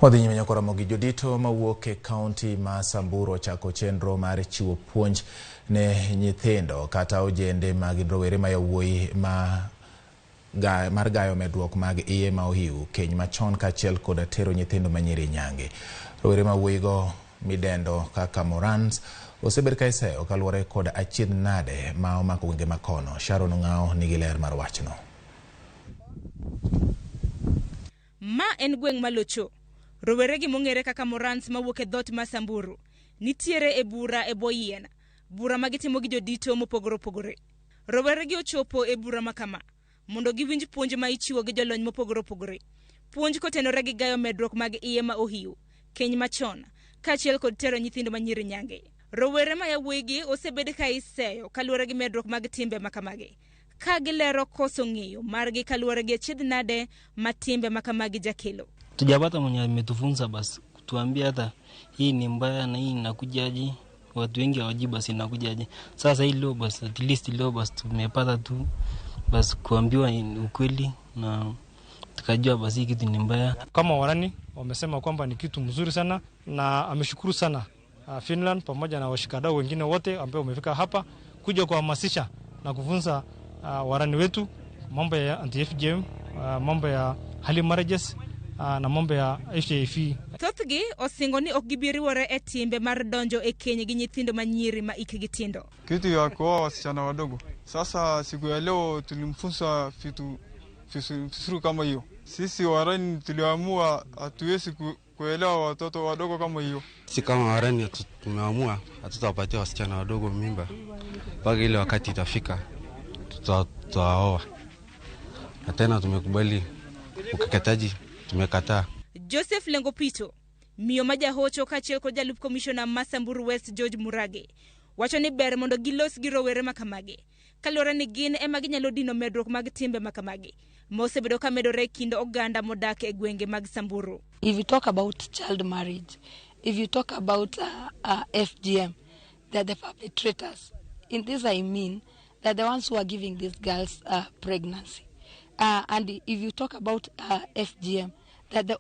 Wadhi nyime nyaka Ramogi. Jodito mawuok e kaunti ma Samburu ochako chenro mar chiwo puonj ne nyithindo kata ojende mag rowere ma yawuoyi ma ga, mar gayo medruok mag iye ma ohiu, keny machon kaachiel koda tero nyithindo manyiri nyange. Rowere ma wuoyigo midendo kaka Morans osebed ka iseyo kaluwore kod achiedh nade ma omako gwenge makono. Sharon Ong'ao nigi ler mar wachno. Ma en gweng' Malocho. Roweregi mong'ere kaka Morans mawuok e dhoot ma Samburu nitiere e bura e bwo yien, bura ma gitimo gi jodito mopogore opogore. Roweregi ochopo e bura ma kama mondo giwinj puonj ma ichiwo gi jolony mopogore opogore. Puonj kotenore gi gayo medruok mag iye ma ohiu, keny machon, kaachiel kod tero nyithindo manyiri nyange. Rowere ma yawuoyigi osebed ka iseyo kaluwore gi medruok mag timbe ma kamagi, ka gilero koso ng'eyo margi kaluwore gi achiedh nade ma timbe ma kamagi jakelo. Tujapata mwenye ametufunza basi kutuambia hata hii ni mbaya na hii inakujaje. Watu wengi hawajui basi inakujaje. Sasa hii leo basi, at least leo basi tumepata tu basi kuambiwa ukweli na tukajua basi hii kitu ni mbaya. Kama Warani wamesema kwamba ni kitu mzuri sana na ameshukuru sana Finland pamoja na washikadau wengine wote ambao wamefika hapa kuja kuhamasisha na kufunza Warani wetu mambo ya anti FGM, mambo ya early marriages na mambo ya HIV. Thothgi osingo ni ok gibi riwore e timbe mar donjo e keny gi nyithindo manyiri ma ikgi tindo. Kitu ya kuoa wasichana wadogo. Sasa siku ya leo tulimfunza vitu vizuri kama hiyo. Sisi Warani tuliamua hatuwezi kuelewa watoto wadogo kama hiyo. Sisi kama Warani tumeamua hatutawapatia wasichana wadogo mimba mpaka ile wakati itafika tutaoa. Na tena tumekubali ukeketaji, tumekataa. Joseph Lengopito, miyo ma jahocho kaachiel kod jalup komishona ma Samburu West George Murage wacho ni ber mondo gilos gi rowere ma kamagi kaluwore ni gin ema ginyalo dino medruok mag timbe ma kamagi ma osebedo ka medore e kind oganda modak e gwenge mag Samburu. If you talk about child marriage, if you talk about FGM, they're the perpetrators. In this I mean they're the ones who are giving these girls pregnancy. And if you talk about FGM, they're the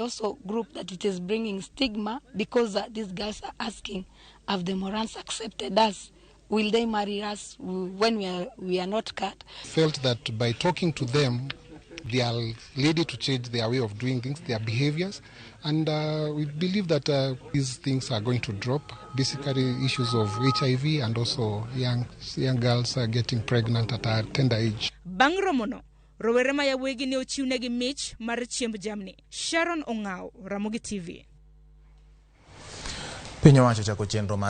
also group that it is bringing stigma because these girls are asking, have the Morans accepted us? Will they marry us when we are not cut? Felt that by talking to them, they are ready to change their way of doing things, their behaviors, and we believe that these things are going to drop. Basically, issues of HIV and also young girls are getting pregnant at a tender age. Bang' romono, rowere ma yawuoyigi ne ochiwnegi mich mar chiemb jamni. Sharon Ong'ao, Ramogi TV. Piny owacho chako chenro mar